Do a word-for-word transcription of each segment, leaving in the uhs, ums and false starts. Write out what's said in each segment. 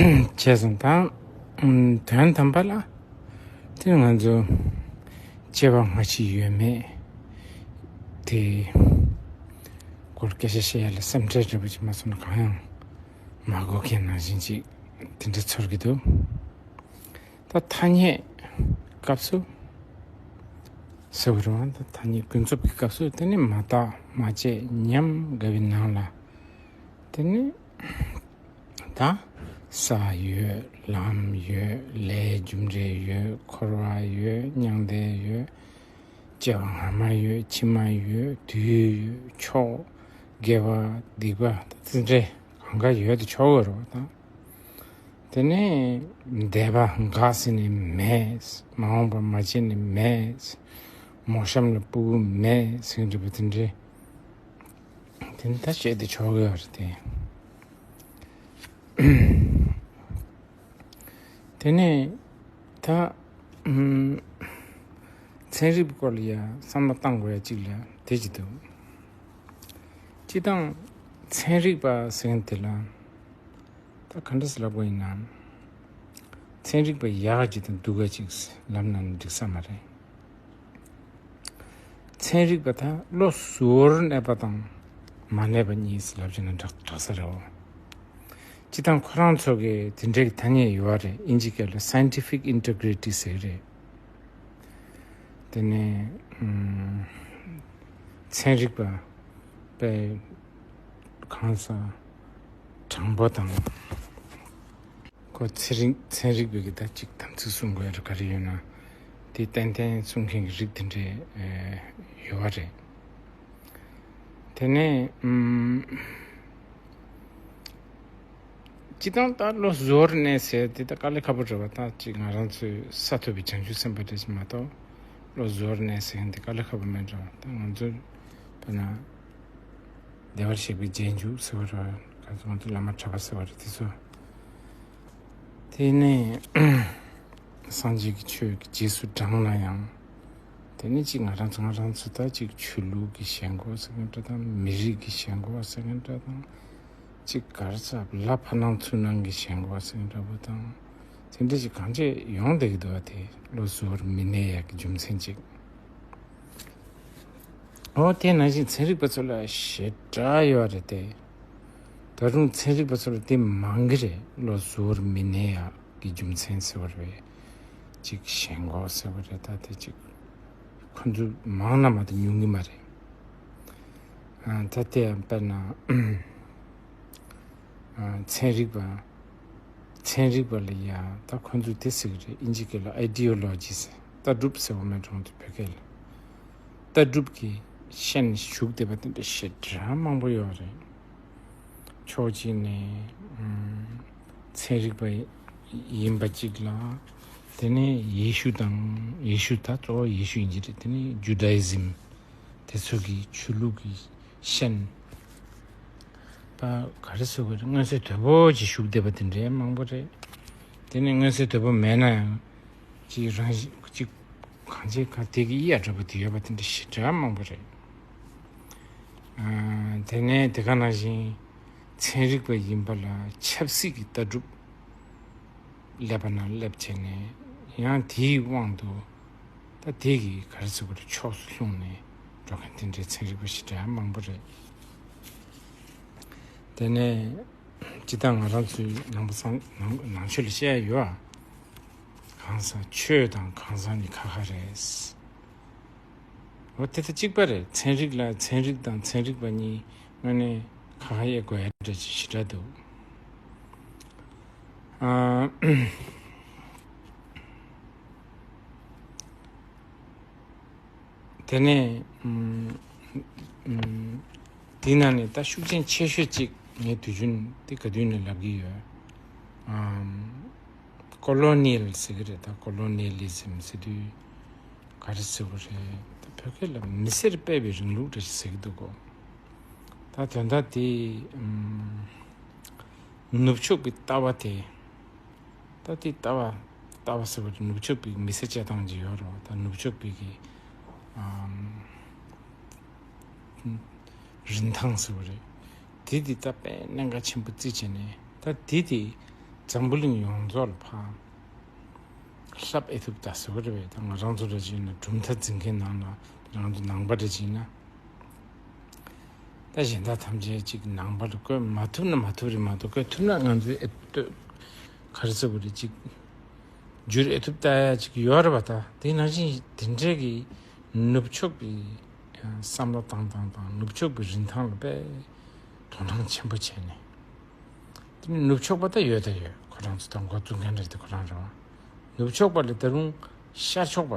བྱས་སོང་དང་། ཨམ། དོན་དམ་པ་ལ་དེ་ང་ཚོ་སྐྱེ་བ་སྔ་ཕྱི་ཡོད་མེད་དེ་སྐོར་སྐད་ཆ་བཤད་ཡ་ལ་སེམས་ཁྲལ་འདྲ་པོ་ཅིག་མ་བཟོ་ན་གང་ཡང་མ་དགོས་མཁན་ནང་བཞིན་ཅིག་དེ་འདྲ་ཚོར་གྱི་འདུག་ད་ཐ་སྙད་སྐབས་སུ་ཟེར་བ་རེད་བ། ད་ཐ་སྙད་ཀུན་རྫོབ་ཀྱི་སྐབས་སུ་དེ་ནི་མ་བརྟགས་མ་དཔྱད་ཉམས་དགའ་བའི་ནང་ལ་དེ་ནི། ད་ས་ཡོད། ལམ་ཡོད། ལས་རྒྱུ་འབྲས་ཡོད། འཁོར་བ་ཡོད། མྱང་འདས་ཡོད། སྐྱེ་བ་སྔ་མ་ཡོད། ཕྱི་མ་ཡོད། དུས་ཡོད། ཕྱོགས། དགེ་བ་སྡིག་པ་ད་དེ་འདྲས་གང་ག་ཡོད་དུ་ཆོག་གི་རེད་བ། ད་དེ་ནས་འདས་པ་འགག་ཟེར་ནས་མེད། མ་འོངས་པ་མ་བྱས་ནས་མེད། མོ་གཤམ་ལ་སྤུ་གུ་མེད་ཟེར་འདྲ་པོ་དེ་འདྲས། དེ་ནི་ད་བཤད་དེ་ཆོག་གི་རེད་དེ། དེ་ནས་ད་ཨམ། ཚན་རིག་པའི་སྐོར་ལ་ཡ་བསམ་བློ་བཏང་དགོས་ཡ་གཅིག་ལ་དེ་གཅིག་འདུག་སྤྱིར་བཏང་ཚན་རིག་པ་ཟེར་མཁན་དེ་ལ་ད་ག་འདྲ་ཟེར་ལབ་དགོས་ཡིན་ན། ཚན་རིག་པ་ཡག་གཅིག་དང་སྡུག་ག་གཅིག་ལབ་ན་འགྲིག་ས་མ་རེད། ཚན་རིག་པ་དང་བློ་གཟུ་བོར་གནས་པ་དང་མ་གནས་པ་གཉིས་ལབ་བྱས་ན་འདྲ་འདྲ་ས་རེད་འོ། སྤྱིར་བཏང་ཁོ་རང་ཚོ་གི་དེ་འདྲའི་ཐ་སྙད་ཡོད་རེད། ཨིན་ཇི་སྐད་ལ་scientific integrity ཟེར་རེད། དེ་ནས་ཨམ། ཚན་རིག་པ་དཔེ་གང་ཟག་དྲང་པོ་དང་། ཁོ་ཚན་རིག་ཚན་རིག་པའི་གི་ད་ཅིག་དམ་ཚིག་སྲུང་དགོས་རེད། ག་རེ་ཡོད་ན་དེ་ཏན་ཏན་སྲུང་མཁན་གྱི་རིགས་དེ་འདྲས་ཡོད་པ་རེད། དེ་ནས་ཨམ། སྤྱིར་བཏང་ད་བློ་གཟུ་བོར་གནས་ཟེར་དེ་ད་དཀའ་ལས་ཁག་པོ་རེད་བ། ད་ཅིག་ང་རང་ཚོའི་ས་ཐོབ་པའི་བྱང་ཆུབ་སེམས་དཔའ་རེད་ཅིག་མ་གཏོགས་བློ་གཟུ་བོར་གནས་ཟེར་མཁན་དེ་དཀའ་ལས་ཁག་པོ་མེད་འགྲོ། ད་ང་ཚོ་དཔེར་ན། བདེ་བར་གཤེགས་པའི་རྗེས་འཇུག་ཟེར་བ་རེད། ག་ཚོད་ང་ཚོ་བླ་མ་གྲྭ་པ་ཟེར་བ་རེད་དེ་ཚོ། དེ་ནས་སངས་རྒྱས་ཀྱི་ཆོས་ཀྱི་རྗེས་སུ་འབྲངས་ན་ཡང་། དེ་ནས་ཅིག་ང་རང་ཚོ་ང་རང་ཚོ་ད་ཅིག་ཆོས་ལུགས་ཀྱི་ཞེན་ཁོག་ཟེར་མཁན་འདྲ་དང་། མི་རིགས་ཀྱི་ཞེན་ཁོག་ཟེར་མཁན་འདྲ་དང་། ཅིག་ག་རེ་ཟེར་ལ་ཕ་ནང་ཚུལ་ནང་གི་ཞེན་ཁོག་ཟེར་མཁན་འདྲ་པོ་དང་། དེ་འདྲ་ཅིག་གང་ཅི་ཡོང་བསྡད་ཀྱི་འདུག་བ། དེ་བློ་གཟུ་བོར་མི་གནས་ཡག་གི་རྒྱུ་མཚན་ཅིག་འོ། དེ་ནང་བཞིན་ཚན་རིག་པ་ཚོ་ལ་ཞེ་དྲག་ཡོད་རེད་དེ། ད་རུང་ཚན་རིག་པ་ཚོ་ལ་དེ་མང་གི་རེད། བློ་གཟུ་བོར་མི་གནས་ཡག་གི་རྒྱུ་མཚན་ཟེར་བ་རེད། ཅིག་ཞེན་ཁོག་ཟེར་བ་རེད། ད་དེ་ཅིག་ཁོ་ཚོ་མང་ན་མ་གཏོགས་ཉུང་གི་མ་རེད། ཨ། ད་དེ་ཡང་དཔེར་ན། ཨ། ཚན་རིག་པ། ཚན་རིག་པ་ལ་ཡ་ད་ཁོ་ཚོས་དེ་ཟེར་གི་རེད། ཨིན་ཇི་སྐད་ལ་ideology ཟེར། ལྟ་གྲུབ་ཟེར་བ་མེད་གྲོང་དུ་བོད་སྐད་ལ། ལྟ་གྲུབ་ཀྱི་ཤན་ཞུགས་བསྡད་པ་དེ་འདྲ་ཞེ་དྲག་མང་པོ་ཡོད་རེད། ཕྱོགས་གཅིག་ནས་ཨམ། ཚན་རིག་པ་ཡིན་པ་གཅིག་ལ། དེ་ནས་ཡེ་ཤུ་དང་། ཡེ་ཤུ་ད་གཙོ་བོ་ཡེ་ཤུ་ཡིན་གྱི་རེད། དེ་ནས་Judaism། དེ་ཚོ་གི་ཆོས་ལུགས་ཀྱི་ཤན་པ་ག་རེ་ཟེར་དགོས་རེད། མངོན་གསལ་དོད་པོ་ཅིག་ཞུགས་བསྡད་པ་དེ་འདྲའི་མང་པོ་རེད། དེ་ནས་མངོན་གསལ་དོད་པོ་མེད་ན་ཡང་ཅིག་རང་བཞིན་ཅིག་གང་ཅི་གང་དེ་གི་ཡ་འདྲ་པོ་དེ་ཡོད་པ་དེ་འདྲ་ཞེ་དྲག་མང་པོ་རེད། ཨ། དེ་ནས་དེ་ག་ནང་བཞིན་ཚན་རིག་པ་ཡིན་པ་ལ་ཆབ་སྲིད་ཀྱི་ལྟ་གྲུབ་ཀླད་པ་ནང་སླེབས་བྱས་ནས་ཡང་དེའི་དབང་དུ་ད་དེ་གི་ག་རེ་ཟེར་དགོས་རེད། ཕྱོགས་སུ་ལྷུང་ནས་འགྲོ་མཁན་དེ་འདྲའི་ཚན་རིག་པ་ཞེ་དྲག་མང་པོ་རེད། དེ་ནས་སྤྱིར་བཏང་ང་རང་ཚོའི་ནང་པ་སངས་ནང་ནང་ཆོས་ལ་བཤད་ཡ་ཡོད་ཨ། གང་ཟག་ཆོས་དང་གང་ཟག་གཉིས་ཁ་ཁ་རེད། འོ་དེ་ད་གཅིག་པ་རེད། ཚན་རིག་ལ་ཚན་རིག་དང་ཚན་རིག་པ་གཉིས་དངོས་གནས་ཁ་ཁ་དབྱེ་དགོས་ཡ་འདྲ་ཅིག་ཞེ་དྲག་འདུག་ཨ། དེ་ནས་ཨམ། ཨམ། དེའི་ནང་ནས་ད་ཤུགས་རྐྱེན་ཆེ་ཤོས་གཅིག་ངས་དུས་རྒྱུན་དེ་ག་དུས་ནས་ལབ་ཀྱི་ཡོད། ཨམ། Colonial ཟེར་གི་རེད། ད་Colonialism ཟེར་དུས་ག་རེ་ཟེར་བ་རེད། ད་བོད་སྐད་ལ་མི་སེར་སྤེལ་བའི་རིང་ལུགས་འདྲ་ཞིག་ཟེར་གི་འདུག་གོ། ད་དོན་དག་དེ་ཨམ། ནུབ་ཕྱོགས་ཀྱི་ལྟ་བ་དེ། ད་དེ་ལྟ་བ་ལྟ་བ་ཟེར་བ་དེ་ནུབ་ཕྱོགས་པའི་མི་སེར་སྤྱོད་སྟངས་ཅིག་ཡོད་རེད་བ། ད་ནུབ་ཕྱོགས་པའི་གི་ཨམ། རིན་ཐང་ཟེར་བ་རེད། དེ་དེ་ད་དཔེ་གནད་འགག་ཆེན་པོ་བརྩིས་བྱས་ནས་ད་དེ་དེ་ འཛམ་བུ་གླིང་ཡོངས་རྫོགས་ལ་ཕར་ལྷབ་ཨེ་ཐུབ་ད་ཟེར་བ་རེད་པས། ད་ང་རང་ཚོ་འདྲ་ཅིག་ཡིན་ན་གྲུབ་མཐའ་འཛིན་མཁན་ནང་ལ་ང་ཚོ་ནང་པ་འདྲ་ཅིག་ཡིན་ན། ད་གཞན་དག་ཐམས་ཅད་ཅིག་ནང་པ་ལ་བཀོད་མ་ཐུབ་ན་མ་ཐུབ་རེད་མ་གཏོགས། བཀོད་ཐུབ་ན་ང་ཚོའི་ཨེ་ལྟོས་ག་རེ་ཟེར་དགོས་རེད། ཅིག་འགྱུར་ཨེ་ཐུབ་ལྟ་ཡ་ཅིག་ཡོད་རེད་པ། ད་དེ་ནང་བཞིན་དེ་འདྲའི་གི་ནུབ་ཕྱོགས་པའི་བསམ་བློ་བཏང་སྟངས་དང་ནུབ་ཕྱོགས་པའི་རིན་ཐང་ལ་དཔེ་དོ་སྣང་ཆེན་པོ་བྱས་ནས། དེ་ནི་ནུབ་ཕྱོགས་པ་ད་ཡོད་ད་ཡོད། ཁོ་རང་ཚོ་ད་འགོ་བཙུགས་མཁན་རེད་དེ་ཁོ་རང་རེད་པ། ནུབ་ཕྱོགས་པ་ལས་ད་རུང་ཤར་ཕྱོགས་པ།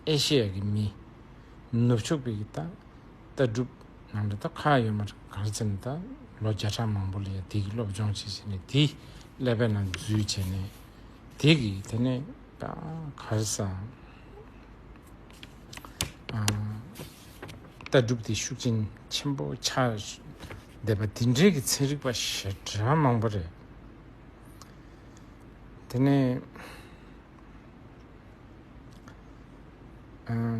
ཨེ་ཤེ་ཡ་གི་མི། ནུབ་ཕྱོགས་པའི་གི་ད་ལྟ་གྲུབ་ནང་ལ་ད་ཁག་ཡོད་མ་རེད། ག་རེ་ཟེར་ན་ད་ལོ་བརྒྱ་ཕྲག་མང་པོ་ལ་ཡ་དེ་གི་སློབ་སྦྱོང་བྱས་བྱས་ནས་དེ་ཀླད་པའི་ནང་འཛུལ་བྱས་ནས་དེ་གི་དེ་ནས་ད་ག་རེ་ཟེར། ལྟ་གྲུབ་དེ་ཤུགས་རྐྱེན་ཆེན་པོ་ཆགས་བསྡད་པ་དེ་འདྲའི་གི་ཚན་རིག་པ་ཞེ་དྲག་མང་པོ་རེད། དེ་ནས་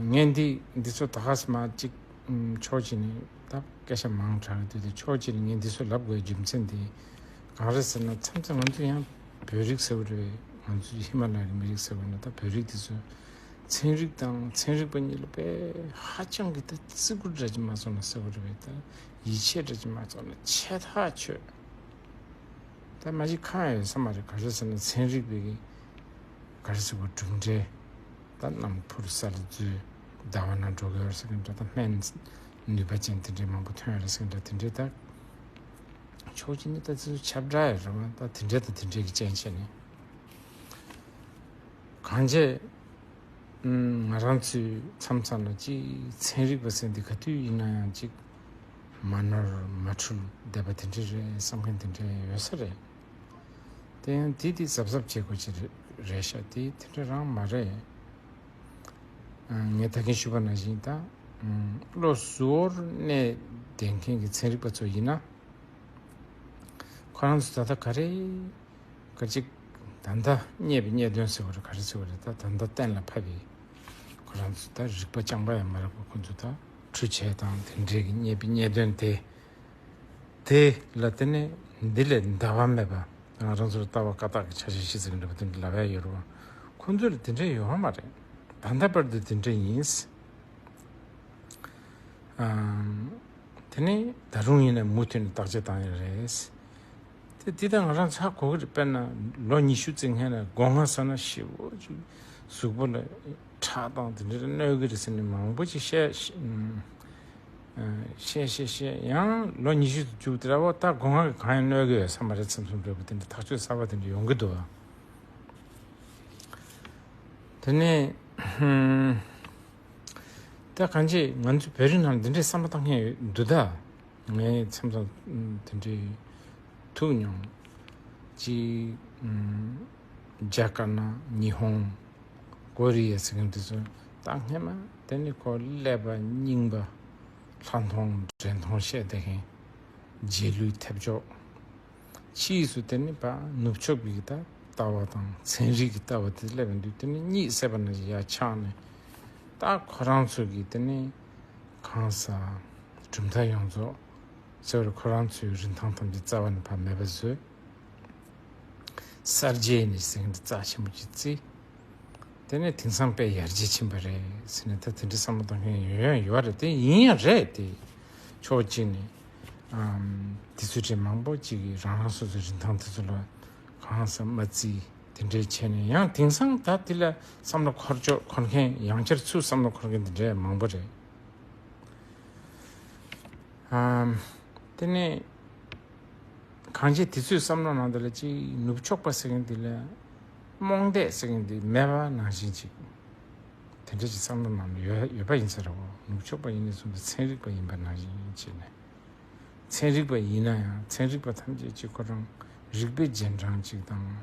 ངས་འདི་འདི་ཚོ་ད་ག་སེ་མ་གཅིག་ཕྱོགས་གཅིག་ནས་ད་སྐད་ཆ་མང་དྲགས་དུས་དེ་ཕྱོགས་གཅིག་ནས་ངས་འདི་ཚོ་ལབ་དགོས་རྒྱུ་མཚན་དེ་གང་རེད་ཟེར་ན། མཚམས་མཚམས་ང་ཚོ་ཡང་བོད་རིགས་ཟེར་བ་རེད། ང་ཚོ་ཧི་མ་ལ་ཡའི་མི་རིགས་ཟེར་བ་ན་ད་བོད་རིགས་འདི་ཚོ་ཚན་རིག་དང་ཚན་རིག་པ་གཉིས་ལ་དཔེ་ཧ་ཅང་གི་ད་བརྩི་བཀུར་འདྲ་ཅིག་མ་ཚོགས་ན་ཟེར་བ་རེད་པས། ད་ཡིད་ཆེས་འདྲ་ཅིག་མ་ཚོགས་ན་ཆེ་ཐག་ཆོད། ད་མ་གཞི་ཁག་ཡོད་ས་མ་རེད། ག་རེ་ཟེར་ན་ཚན་རིག་པའི་གི་ག་རེ་ཟེར་བ་གྲུབ་འབྲས་ད་གནམ་འཕུར་ས་ལ་འཛུལ། ཟླ་བ་ནང་འགྲོ་གི་ཡོད་ཟེར་གི་འདྲ། ད་སྨན་ནུས་པ་ཅན་དེ་འདྲའི་མང་པོ་ཐོན་ཡོད་རེད་ཟེར་གི་འདྲ། དེ་འདྲའི་ད་ཕྱོགས་གཅིག་ནས་ད་ཚོད་ཁྱབ་བསྒྲགས་ཡོད་རེད་པ། ད་དེ་འདྲ་དང་དེ་འདྲའི་གི་རྐྱེན་བྱས་ནས་གང་བྱས། ང་རང་ཚོའི་མཚམས་མཚམས་ལ་ཅིག་ཚན་རིག་པ་ཟེར་འདི་ག་དུས་ཡིན་ན་ཡང་ཅིག་མ་ནོར་མ་འཁྲུལ་བསྡད་པ་དེ་འདྲ་རེད་བསམ་མཁན་དེ་འདྲ་ཡོད་ས་རེད། དེ་ཡང་དེ་དེ་གཟབ་གཟབ་བྱེད་དགོས་ཀྱི་རེད་རེད་ཤག་དེ་དེ་འདྲ་རང་མ་རེད། ངས་ད་གིན་ཞུས་པ་ནང་བཞིན་ད་བློ་གཟུ་བོར་གནས་བསྡད་མཁན་གྱི་ཚན་རིག་པ་ཚོ་ཡིན་ན། ཁོ་རང་ཚོ་ད་ལྟ་ག་རེ་ག་ཅིག་ད་ལྟ་རྙེད་པའི་རྙེད་དོན་ཟེར་བ་རེད། ག་རེ་ཟེར་བ་རེད། ད་ད་ལྟ་གཏན་ལ་ཕབ་པའི་ཁོ་རང་ཚོ་ད་རིག་པ་རྐྱང་པ་ཡང་མ་རེད་པ། ཁོ་ཚོ་ད་འཕྲུལ་ཆས་དང་དེ་འདྲའི་གི་རྙེད་པའི་རྙེད་དོན་དེ་དེ་ལ་བརྟེན་ནས་འདི་ལས་འདའ་བ་མེད་པ། ང་རང་ཚོར་ལྟ་བ་བཀའ་རྟགས་ཀྱི་ཆ་ཤས་ཤིག་ཟེར་གི་འདྲ་པོ་དེ་འདྲ་ལབ་ཡ་ཡོད་རེད་པ། ཁོ་ཚོ་ལ་དེ་འདྲ་ཡོད་མ་རེད། ད་ལྟ་བར་དུ་དེ་འདྲ་ཡིན། དེ་ནས་ད་རུང་ཡིན་ན་མུ་མཐུད་ནས་བརྟག་དཔྱད་བཏང་ཡ་རེད། དེ་དེ་ད་ང་རང་ཚ་གོ་གི་རེད། དཔེར་ན་ལོ་ཉི་ཤུ་ཙམ་སྔོན་ལ་སྒོ་ང་ཟ་ན་ཞེ་པོ་ཅིག་གཟུགས་པོ་ལ་ཁྲག་དང་དེ་འདྲ་གནོད་གི་རེད་ཟེར་ནས་མང་པོ་ཅིག་བཤད། བཤད་བཤད་བཤད། ཡང་ལོ་ཉི་ཤུ་ཙམ་མཇུག་དེ་ར་བོ་ད་སྒོ་ང་གི་གང་ཡང་གནོད་གི་ཡོད་ས་མ་རེད་བསམ་བསམ་འདྲ་པོ་དེ་འདྲ་ཐག་གཅོད་གསར་པ་དེ་འདྲ་ཡོང་གི་འདུག་ཨ། དེ་ནས་ད་གང་ཅི་ང་ཚོ་བོད་རིགས་ནང་འདི་འདྲའི་བསམ་བློ་བཏང་མཁན་ཡོད་འདུག་ད། ངས་མཚམས་མཚམས་དེ་འདྲའི་ཐུག་མྱོང་། ཅིག་རྒྱ་དཀར་ནག་ཉི་ཧོང་ཀོ་རི་ཡ་ཟེར་མཁན་དེ་ཚོ་ད་སྔས་མ་དེ་ནི་ཁོ་ཀླད་པ་རྙིང་པ་ལྷག་མཐོང་འདྲེན་མཐོང་བཤད་བསྡད་མཁན། རྗེས་ལུས་ཐེབས་ཆོག་ཕྱིས་སུ་དེ་ནི་ཕར་ནུབ་ཕྱོགས་པའི་ད་ལྟ་བ་དང་ཚན་རིག་གི་ལྟ་བ་དེ་སླེབས་པ་འདུག་དེ་ནི་གཉིད་སད་པ་ནང་བཞིན་ཡར་ཆགས་ནས་ད་ཁོ་རང་ཚོ་གི་དེ་ནི་གང་ཟག་གྲུབ་མཐའ་ཡོངས་རྫོགས་ཟེར་བར་ཁོ་རང་ཚོའི་རིན་ཐང་ཐམས་ཅད་རྩ་བ་ནས་ཕར་མེད་པ་བཟོས། གསར་བརྗེ་ནི་ཟེར་མཁན་དེ་རྩ་ཆེན་པོ་ཅིག་བརྩིས། དེ་ནས་དེང་སང་དཔེ་ཡར་རྒྱས་ཕྱིན་པ་རེད་ཟེར་ནས་ད་དེ་འདྲའི་བསམ་བློ་བཏང་མཁན་ཡོད་ཡང་ཡོད་རེད། དེ་ཡིན་ཡང་རེད། དེ་ཕྱོགས་གཅིག་ནས་ཨམ་དེ་ཚོའི་གྲས་མང་པོ་ཅིག་གིས་རང་རང་སོ་སོའི་རིན་ཐང་དེ་ཚོ་ལ་གང་ཟག་མ་བརྩིས། དེ་འདྲའི་བྱས་ནས་ཡང་དེང་སང་ད་དེ་ལ་བསམ་བློ་འཁོར་ཆོག་འཁོར་མཁན་ཡང་བསྐྱར་ཚུར་བསམ་བློ་འཁོར་མཁན་དེ་འདྲའི་མང་པོ་རེད། ཨམ། དེ་ནས་གང་ཅི་དེ་ཚོའི་བསམ་བློ་ནང་དུ་ལ་ཅིག་ནུབ་ཕྱོགས་པ་ཟེར་མཁན་དེ་ལ་རྨོངས་དད་ཟེར་མཁན་དེ་མེད་པ་ནང་བཞིན་ཅིག་དེ་འདྲ་ཅིག་བསམ་བློ་ནང་ལ་ཡོད་ཡོད་པ་ཡིན་ས་རེད་བ། ནུབ་ཕྱོགས་པ་ཡིན་ནས་བཟུང་སྟེ་ཚན་རིག་པ་ཡིན་པ་ནང་བཞིན་བྱས་ནས། ཚན་རིག་པ་ཡིན་ན་ཡང་ཚན་རིག་པ་ཐམས་ཅད་ཀྱིས་ཁོ་རང་རིག་པའི་རྗེས་འབྲང་ཅིག་དང་།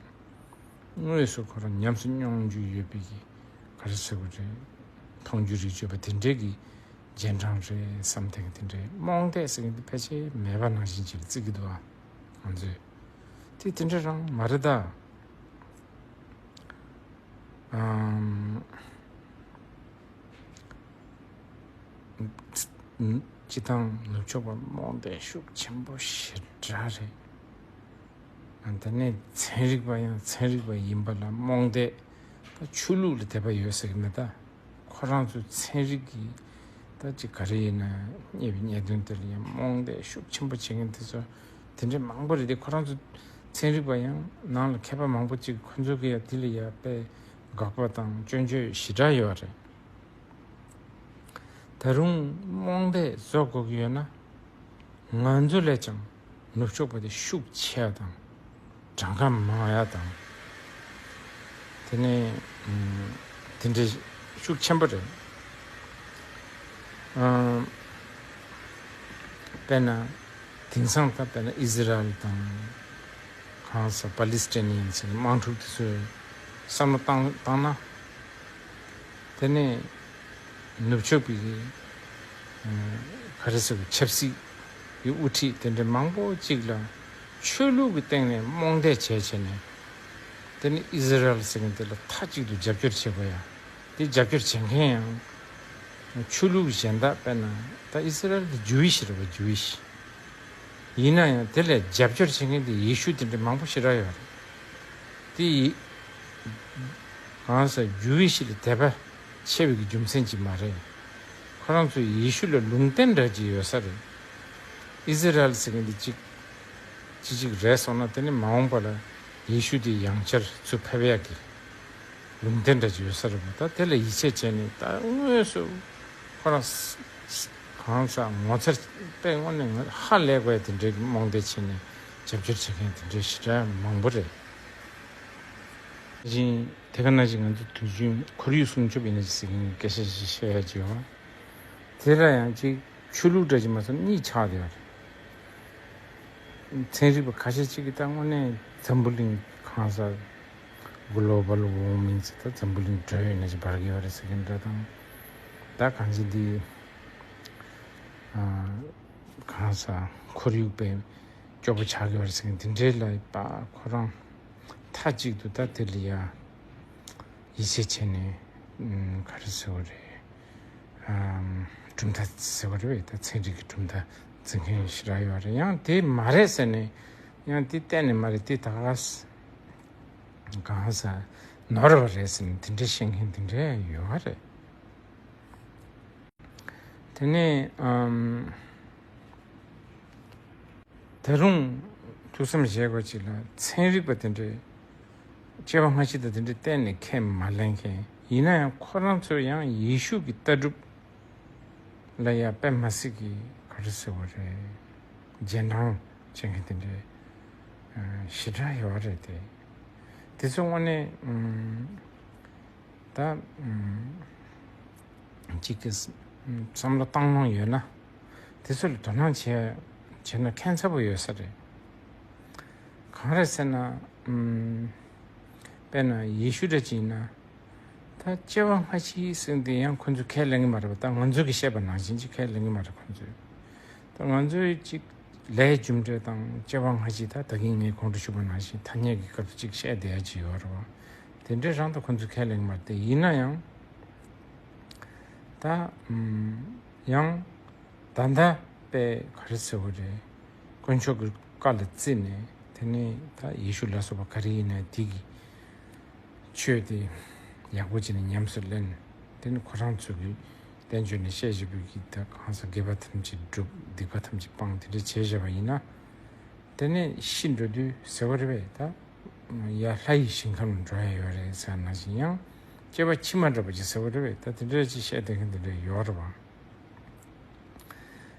དངོས་སུ་ཁོ་རང་ཉམས་སུ་མྱོང་རྒྱུ་ཡོད་པའི་གི་ག་རེ་ཟེར་དགོས་རེད། མཐོང་རྒྱུ་རིག་རྒྱུ་བ་དེ་འདྲའི་གི་རྗེས་འབྲང་རེད་བསམ་སྟེ་གི་དེ་འདྲའི་རྨོངས་དད་ཟེར་མཁན་དེ་ཕལ་ཆེར་མེད་པ་ནང་བཞིན་ཅིག་ལ་བརྩི་གི་འདུག་ཨ། ང་ཚོས་དེ་དེ་འདྲ་རང་མ་རེད་ད། ཨམ། སྤྱི་བཏང་ནུབ་ཕྱོགས་པ་རྨོངས་དད་ཤུགས་ཆེན་པོ་ཞེ་དྲག་རེད། དེ་ནས་ཚན་རིག་པ་ཡང་ཚན་རིག་པ་ཡིན་པ་ལ་རྨོངས་དད། ད་ཆོས་ལུགས་ལ་དད་པ་ཡོད་ཟེར་གི་མེད་ད། ཁོ་རང་ཚོ་ཚན་རིག་གི་ད་ཅིག་ག་རེ་ཡིན་ན་རྙེད་པའི་ཉེས་དོན་དེ་ལ་ཡང་རྨོངས་དད་ཤུགས་ཆེན་པོ་བྱེད་མཁན་དེ་ཚོ་དེ་འདྲའི་མང་པོ་རེད་དེ། ཁོ་རང་ཚོ་ཚན་རིག་པ་ཡང་ནང་ལ་མཁས་པ་མང་པོ་ཅིག་ཁོ་ཚོ་གི་ཡང་དེ་ལ་ཡང་དཔེ་དགག་པ་དང་སྐྱོན་བརྗོད་ཞེ་དྲག་ཡོད་རེད། ད་རུང་རྨོངས་དད་བཟོ་དགོས་ཀྱི་ཡོད་ན། ང་ཚོ་ལས་ཀྱང་ནུབ་ཕྱོགས་པ་དེ་ཤུགས་ཆེ་བ་དང་གྲངས་ཀ་མང་ཡ་དང་། དེ་ནས་ཨམ་དེ་འདྲའི་ཤུགས་ཆེན་པོ་རེད། ཨམ་དཔེར་ན་དེང་སང་ད་དཔེར་ན་ཨི་ཟི་རལ་དང་གང་ཟེར་པ་ལི་སི་ཏན་ཡིན་ཟེར་དམག་འཁྲུག་དེ་ཚོའི་བསམ་བློ་བཏང་བཏང་ན། དེ་ནས་ནུབ་ཕྱོགས་པའི་ག་རེ་ཟེར་བ་ཆབ་སྲིད་ཀྱི་དབུ་ཁྲིད་དེ་འདྲ་མང་པོ་ཅིག་ལ་ཆོས་ལུགས་ཀྱི་སྟེང་ནས་རྨོངས་དད་བྱས་བྱས་ནས། དེ་ནས་ཨི་ཟི་རལ་ཟེར་མཁན་དེ་ལ་མཐའ་གཅིག་ཏུ་རྒྱབ་སྐྱོར་བྱེད་དགོས་ཡ། དེ་རྒྱབ་སྐྱོར་བྱེད་མཁན་ཡང་ཆོས་ལུགས་གཞན་དག་དཔེར་ན་ད་ཨི་ཟི་རལ་དེ་ཇུ་ཝི་ཤི་རེད་པ། ཇུ་ཝི་ཤི། ཡིན་ན་ཡང་དེ་ལས་རྒྱབ་སྐྱོར་བྱེད་མཁན་དེ་ཡེ་ཤུ་དེ་འདྲ་མང་པོ་ཞེ་དྲག་ཡོད་རེད། དེ་ཡི་གང་ཟེར་ཇུ་ཝི་ཤི་ལ་དད་པ་ཆེ་བའི་གི་རྒྱུ་མཚན་ཅིག་མ་རེད། ཁོ་རང་ཚོ་ཡེ་ཤུ་ལ་ལུང་བསྟན་འདྲ་ཅིག་ཡོད་ས་རེད། ཨི་ཟི་རལ་ཟེར་མཁན་དེ་གཅིག་གཅིག་གཅིག་རེད་སོང་ན་དེ་ནི་མ་འོངས་པ་ལ་ཡེ་ཤུ་དེ་ཡང་བསྐྱར་ཚུར་ཕེབས་ཡག་གི་ལུང་བསྟན་འདྲ་ཅིག་ཡོད་ས་རེད་པ། ད་དེ་ལ་ཡིད་ཆེས་བྱས་ནས་ད་དངོས་སུ་ཁོ་རང་གང་ཟག་ངོ་མཚར་དཔེ་དངོས་གནས་ང་ཧ་ལས་དགོས་ཡ་དེ་འདྲའི་རྨོངས་དད་བྱས་ནས་རྒྱབ་སྐྱོར་བྱེད་མཁན་དེ་འདྲའི་ཞེ་དྲག་མང་པོ་རེད། དེ་བཞིན་དེ་ག་ནང་བཞིན་ང་ཚོ་དུས་རྒྱུན་ཁོར་ཡུག་སྲུང་སྐྱོབ་ཡིན་ན་ཅི་ཟེར་མཁན་སྐད་ཆ་ཞིག་བཤད་ཡ་ཅིག་ཡོད་པ། དེ་ལ་ཡང་ཅིག་ཆོས་ལུགས་འདྲ་ཅིག་མ་ཚད་གཉིས་ཆགས་བསྡད་ཡོད་རེད། ཚན་རིག་པ་ཁ་ཤས་ཅིག་གིས་ད་དངོས་གནས་འཛམ་བུ་གླིང་གང་ཟག་གློ་བལ་ཝོར་མིང་ཟེར་ད་འཛམ་བུ་གླིང་དྲོད་ཡོད་ན་ཅིག་འབར་གི་ཡོད་རེད་ཟེར་མཁན་འདྲ་དང་། ད་གང་ཅི་འདི་གང་ཟག་ཁོར་ཡུག་དཔེ་སྐྱོ་པོ་ཆགས་ཀྱི་ཡོད་རེད་ཟེར་མཁན་དེ་འདྲའི་ལ་ཡིན་པ། ཁོ་རང་མཐའ་གཅིག་ཏུ་ད་དེ་ལ་ཡ་ཡིད་ཆེས་བྱས་ནས་ག་རེ་ཟེར་བ་རེད། གྲུབ་མཐའ་ཟེར་བ་རེད་པས། ད་ཚན་རིག་གི་གྲུབ་མཐའ་འཛིན་མཁན་ཞིག་རག་ཡོད་རེད། ཡང་དེ་མ་རེད་ཟེར་ནས་ཡང་དེ་གཏན་ནས་མ་རེད། དེ་ད་ག་གང་ཟག་ནོར་བ་རེད་ཟེར་ནས་དེ་འདྲའི་བཤད་མཁན་དེ་འདྲའི་ཡོད་རེད། དེ་ནས་ཨམ། ད་རུང་ཐུགས་བསམ་བཞེས་དགོས་ཅིག་ལ་ཚན་རིག་པ་དེ་འདྲའི་སྐྱེ་བ་སྔ་ཕྱི་དང་དེ་འདྲའི་གཏན་ནས་ཁས་མ་ལེན་མཁན་ཡིན་ན་ཡང་ཁོ་རང་ཚོ་ཡང་ཡེ་ཤུ་གི་ལྟ་གྲུབ་ལ་ཡང་དཔེ་མ་སྲིད་ཀྱི་ག་རེ་ཟེར་བ་རེད། རྗེས་འབྲང་བྱེད་མཁན་དེ་འདྲའི་ཞེ་དྲག་ཡོད་རེད་དེ། དེ་ཚོ་དངོས་གནས་ཨམ། ད་ཅིག་གི་བསམ་བློ་བཏང་སྣང་ཡོད་ན་དེ་ཚོ་ལ་དོ་སྣང་བྱས་བྱས་ན་ཁྱད་མཚར་པོ་ཡོད་ས་རེད། གང་རེད་ཟེར་ན་དཔེར་ན་ཡེ་ཤུ་འདྲ་ཅིག་ཡིན་ན་ད་སྐྱེ་བ་སྔ་ཕྱི་ཟེར་འདི་ཡང་ཁོ་ཚོས་ཁས་ལེན་གི་མ་རེད་པ། ད་ང་ཚོ་གི་བཤད་པ་ནང་བཞིན་ཅིག་ཁས་ལེན་གི་མ་རེད་ཁོ་ཚོས། ད་ང་ཚོའི་ཅིག་ལས་རྒྱུ་འབྲས་དང་སྐྱེ་བ་སྔ་ཕྱི་ད་ད་གིན་ངས་གོང་དུ་ཞུས་པ་ནང་བཞིན་ཐ་སྙད་ཀྱི་སྐབས་སུ་ཅིག་བཤད་བསྡད་ཡ་ཅིག་ཡོད་རེད་བ། དེ་འདྲའི་རང་དུ་ཁོ་ཚོས་ཁས་ལེན་མ་རེད་དེ། ཡིན་ན་ཡང་ད་ཡང་ད་ལྟ་དཔེ་ག་རེ་ཟེར་བ་རེད། དཀོན་མཆོག་གི་བཀའ་ལ་བརྩིས་ནས་དེ་ནས་ད་ཡེ་ཤུ་ལ་སོགས་པ་ག་རེ་ཡིན་ན་དེ་གི་ཆོས་དེ་ཡག་པོ་བྱས་ནས་ཉམས་སུ་ལེན། དེ་ནི་ཁོ་རང་ཚོ་གི་བསྟན་བཅོས་ནས་བཤད་བཞིན་པའི་གི་ད་གང་ཟག་དགེ་བ་ཐམས་ཅད་སྒྲུབ། སྡིག་པ་ཐམས་ཅད་སྤང་། དེ་འདྲ་བྱས་བཞག་པ་ཡིན་ན། དེ་ནས་ཤི་འགྲོ་དུས་ཟེར་བ་རེད་པས། ད་ཡར་ལྷ་ཡི་ཞིང་ཁམས་ལ་འགྲོ་ཡ་ཡོད་རེད་ཟེར་ནང་བཞིན་ཡང་སྐྱེ་བ་ཕྱི་མ་འགྲོ་བ་ཅིག་ཟེར་བ་རེད་པས། ད་དེ་འདྲ་ཅིག་བཤད་བསྡད་མཁན་དེ་འདྲ་ཡོད་རེད་པ།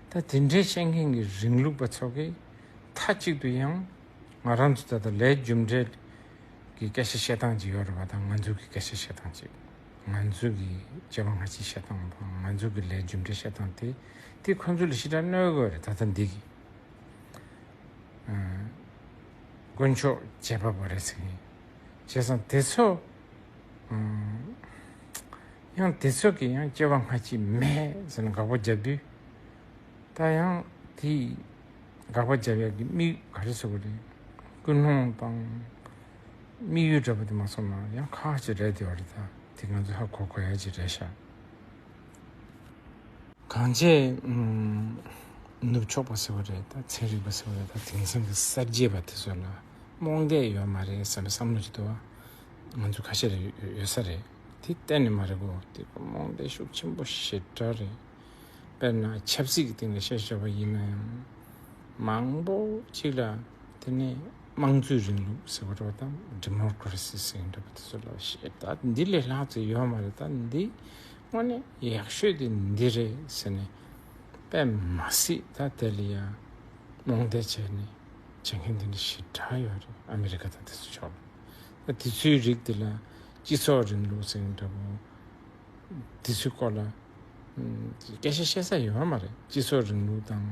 ད་དེ་འདྲའི་བཤད་མཁན་གྱི་རིང་ལུགས་པ་ཚོ་གིས་མཐའ་གཅིག་ཏུ་ཡང་ང་རང་ཚོ་ད་ལྟ་ལས་རྒྱུ་འབྲས་ཀྱི་སྐད་ཆ་བཤད་སྟངས་ཅིག་ཡོད་རེད་པ། དང་ང་ཚོ་གི་སྐད་ཆ་བཤད་སྟངས་ཅིག་ང་ཚོ་གི་སྐྱེ་བ་སྔ་ཕྱི་བཤད་སྟངས་དང་ང་ཚོ་གི་ལས་རྒྱུ་འབྲས་བཤད་སྟངས་དེ་དེ་ཁོ་ཚོ་ལ་ཞེ་དྲག་གནོད་ཀྱི་ཡོད་རེད། ད་ལྟ་འདི་གི་དཀོན་མཆོག་བྱེད་པ་པོ་རེད་ཟེར་མཁན། བྱས་ཙང་དེ་ཚོ་ཡང་དེ་ཚོ་གི་ཡང་སྐྱེ་བ་སྔ་ཕྱི་མེད་ཟེར་ནས་དགག་པ་རྒྱབ་དུས། ད་ཡང་དེ་དགག་པ་རྒྱབ་ཡག་གི་དམིགས་ག་རེ་ཟེར་བ་རེད། ཀུན་སློང་དང་དམིགས་ཡུལ་འདྲ་པོ་དེ་མ་སོང་ན་ཡང་ཁག་ཅིག་རེད་དེ་བ་རེད། ད་དེ་ང་ཚོ་ཧ་གོ་དགོས་ཡག་ཅིག་རེད་ཤག་གང་བྱས་ནུབ་ཕྱོགས་པ་ཟེར་བ་རེད། ད་ཚན་རིག་པ་ཟེར་བ་རེད། ད་དེང་སང་གི་གསར་བརྗེ་པ་དེ་ཚོ་ལ་ རྨོངས་དད་ཡོད་མ་རེད་བསམ་པའི་བསམ་བློ་ཅིག་འདུག་བ། ང་ཚོ་ཁ་ཤས་རེ་ཡོད་ས་རེད། དེ་གཏན་ནས་མ་རེད་གོ། དེ་རྨོངས་དད་ཤུགས་ཆེན་པོ་ཞེ་དྲག་རེད། དཔེར་ན་ཆབ་སྲིད་ཀྱི་སྟེང་ལ་བཤད་བཞག་པ་ཡིན་ན་ཡང་། མང་པོ་ཅིག་ལ་དེ་ནས་དམངས་གཙོའི་རིང་ལུགས་ཟེར་བ་འདྲ་བ་དང་ཌི་མོ་ཀ་རེ་སི་ཟེར་འདྲ་བ་དེ་ཚོ་ལ་བཤད། ད་འདི་ལས་ལྷག་ཙམ་ཡོད་མ་རེད། ད་འདི་དངོས་གནས་ཡག་ཤོས་དེ་འདི་རེད་ཟེར་ནས་དཔེ་མ་སྲིད་ད་དེ་ལ་ཡང་རྨོངས་དད་བྱས་ནས་བྱེད་མཁན་དེ་འདྲ་ཞེ་དྲག་ཡོད་རེད། ཨ་མི་རི་ཀ་དང་དེ་ཚོ་ཕྱོགས་ལ། ད་དེ་ཚོའི་རིགས་དེ་ལ་སྤྱི་ཚོགས་རིང་ལུགས་ཟེར་འདྲ་བོ། དེ་ཚོའི་སྐོར་ལ་ཨམ་སྐད་ཆ་བཤད་ས་ཡོད་མ་རེད། སྤྱི་ཚོགས་རིང་ལུགས་དང་།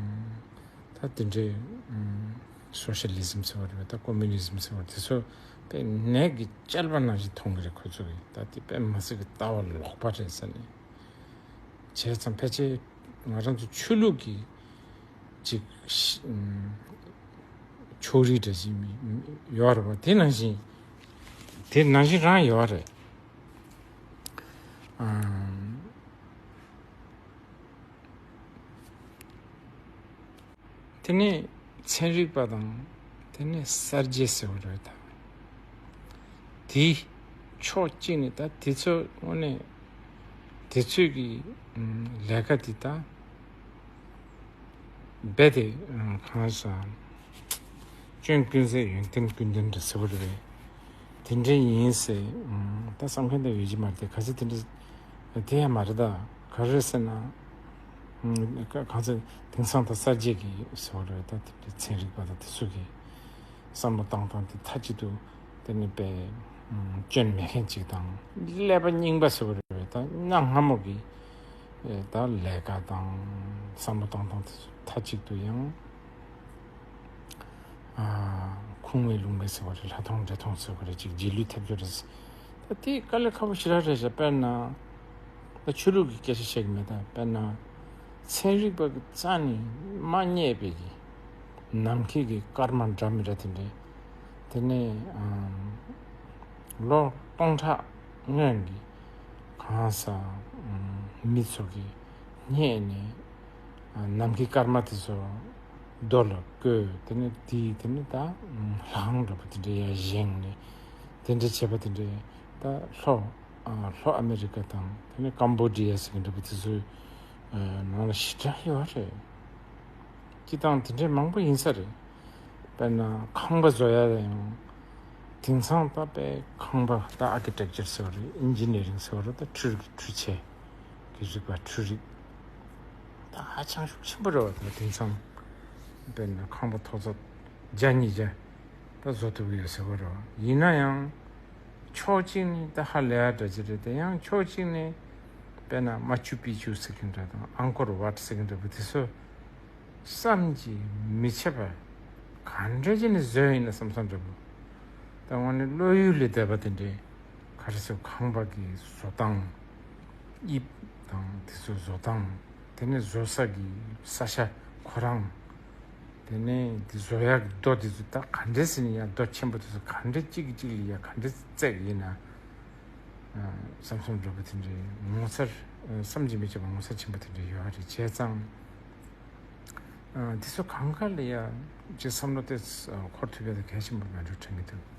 ད་དེ་འདྲའི་ཨམ་སོ་ཤ་ལི་ཛམ་ཟེར་བ་རེད་པས། ད་ཀོ་མུ་ནི་ཛམ་ཟེར་བ་དེ་ཚོ་དཔེ་ནད་ཀྱི་རྐྱལ་པ་ནང་བཞིན་མཐོང་གི་རེད་ཁོ་ཚོ་གིས། ད་དེ་དཔེ་མ་སྲིད་ཀྱི་ལྟ་བ་ལོག་པ་རེད་ཟེར་ནས། བྱས་ཙང་ཕལ་ཆེར་ང་རང་ཚོ་ཆོས་ལུགས་ཀྱི་ཅིག་ཤ་ཨམ་ཕྱོགས་རིས་འདྲ་ཞིག་མི་ཡོད་རེད་པ། དེ་ནང་བཞིན་དེ་ནང་བཞིན་རང་ཡོད་རེད། ཨམ། དེ་ནས་ཚན་རིག་པ་དང་། དེ་ནས་གསར་བརྗེ་ཟེར་བ་རེད་ད། དེ་ཕྱོགས་གཅིག་ནས་ད་དེ་ཚོ་དངོས་གནས་དེ་ཚོས་ཀྱི་ཨམ་ལས་ཀ་དེ་ད་རྦད་དེ་ཨམ་གང་ཟག་སྐྱོན་ཀུན་ཟད་ཡོན་ཏན་ཀུན་ལྡན་འདྲ་ཟེར་བ་རེད། དེ་འདྲ་ཡིན་ཟེར་ཨམ་ད་བསམ་མཁན་དེ་ཡོད་ཀྱི་མ་རེད་དེ། ག་ཚོད་དེ་འདྲ་དེ་ཡང་མ་རེད་ད། ག་རེ་ཟེར་ན། ཨམ་ག་གང་ཚོད་དེང་སང་ད་གསར་བརྗེ་གི་ཟེར་བ་རེད་ད། དེ་འདྲ་ཚན་རིག་པ་དང་དེ་ཚོ་གི་བསམ་བློ་བཏང་སྟངས་དེ་མཐའ་གཅིག་ཏུ་དེ་ནི་དཔེ་ཨམ་སྐྱོན་མེད་མཁན་ཅིག་དང་། ཀླད་པ་རྙིང་པ་ཟེར་བ་རེད་པས། ད་གནའ་སྔ་མོ་གི་ཨེ་ད་ལས་ཀ་དང་བསམ་བློ་བཏང་སྟངས་དེ་ཚོ་མཐའ་གཅིག་ཏུ་ཡང་ཨ་ཁུངས་མེད་ལུང་མེད་ཟེར་བ་རེད། ལྷ་མཐོང་འདྲེ་མཐོང་ཟེར་བ་རེད། ཅིག་རྗེས་ལུས་ཐེབས་རྒྱུ་རེད། ད་དེ་དཀའ་ལས་ཁག་པོ་ཞེ་དྲག་རེད་ཤག། དཔེར་ན་ད་ཆོས་ལུགས་ཀྱི་སྐད་ཆ་བཤད་ཀྱི་མེད། ད་དཔེར་ན་ཚན་རིག་པ་གི་རྩ་ནས་མ་རྙེད་པའི་གི་ནམ་མཁའི་གི་སྐར་མ་འདྲ་མི་འདྲ་དེ་འདྲའི། དེ་ནས་ཨམ་ལོ་སྟོང་ཕྲག་སྔོན་གྱི་གང་ཟག་ཨམ་མི་ཚོ་གིས་རྙེད་ནས་ཨ་ནམ་མཁའི་སྐར་མ་དེ་ཚོ་རྡོ་ལ་བརྐོས། དེ་ནས་དེ་དེ་ནས་ད་ཨམ་ལྷ་ཁང་འདྲ་པོ་དེ་འདྲ་ཡར་བཞེངས་ནས་དེ་འདྲ་བྱས་པ་དེ་འདྲ། ད་ལྷོ་ཨ་ལྷོ་ཨ་མེ་རི་ཀ་དང་དེ་ནས་ཀམ་བོ་ཌི་ཡ་ཟེར་གྱི་འདྲ་པོ་དེ་ཚོའི་ཨ་ནང་ལ་ཞེ་དྲག་ཡོད་རེད། སྤྱིར་བཏང་དེ་འདྲའི་མང་པོ་ཡིན་ས་རེད། དཔེར་ན་ཁང་པ་བཟོ་ཡ་ལ་ཡང་དེང་སང་ད་དཔེ་ཁང་པ་ད་ཨར་ཀི་ཊེག་ཅར་ཟེར་བ་རེད། ཨིན་ཇི་ནི་རིང་ཟེར་བ་རེད། ད་འཕྲུལ་རིག་འཕྲུལ་ཆས་ཀྱི་རིག་པ། འཕྲུལ་རིག་ད་ཧ་ཅང་ཤུགས་ཆེན་པོ་རེད་བ། ད་དེང་སང་དཔེར་ན་ཁང་པ་ཐོག་ཚད་བརྒྱ་ཉིས་བརྒྱ་ད་བཟོ་ཐུབ་ཀྱི་ཡོད་ཟེར་བ་རེད་བ། ཡིན་ན་ཡང་ཕྱོགས་གཅིག་ནས་ད་ཧ་ལས་ཡ་འདྲ་ཅིག་རེད། དེ་ཡང་ཕྱོགས་གཅིག་ནས་དཔེར་ན་མ་ཆུ་པི་ཆུ་ཟེར་མཁན་འདྲ་དང་ཨང་ཀོར་ཝཊ་ཟེར་མཁན་འདྲ་པོ་དེ་ཚོ་བསམ་གྱིས་མི་ཁྱབ་པ་ག་འདྲ་ཅིག་ནས་བཟོས་ཡིན་ན་བསམ་བསམ་འདྲ་པོ། ད་དངོས་གནས་བློ་ཡུལ་ལས་འདས་པ་དེ་འདྲའི་ག་རེ་ཟེར། ཁང་པ་གི་བཟོ་སྟངས། དབྱིབས་དང་དེ་ཚོ་བཟོ་སྟངས། དེ་ནས་བཟོ་ས་གི་ས་ཆ་ཁོ་རང་། དེ་ནས་དེ་བཟོ་ཡག་གི་རྡོ་དེ་ཚོ་ད་ག་འདྲས་ཟེར་ནས་ཡ་རྡོ་ཆེན་པོ་དེ་ཚོ་ག་འདྲས་གཅིག་གིས་གཅིག་ལ་ཡ་ག་འདྲས་བརྩེགས་ཡིན་ན། ཨ་བསམ་བསམ་འདྲ་པོ་དེ་འདྲའི་ངོ་མཚར། ཨ་བསམ་གྱིས་མི་ཁྱབ་པ་ངོ་མཚར་ཆེན་པོ་དེ་འདྲ་ཡོད་རེད། བྱས་ཙང་ཨ་དེ་ཚོ་གང་ག་ལ་ཡ་ཅིག་བསམ་བློ་དེ་འཁོར་ཐུབ་ཡ་དེ་གལ་ཆེན་པོ་མེད་འགྲོ་དྲན་གྱི་འདུག།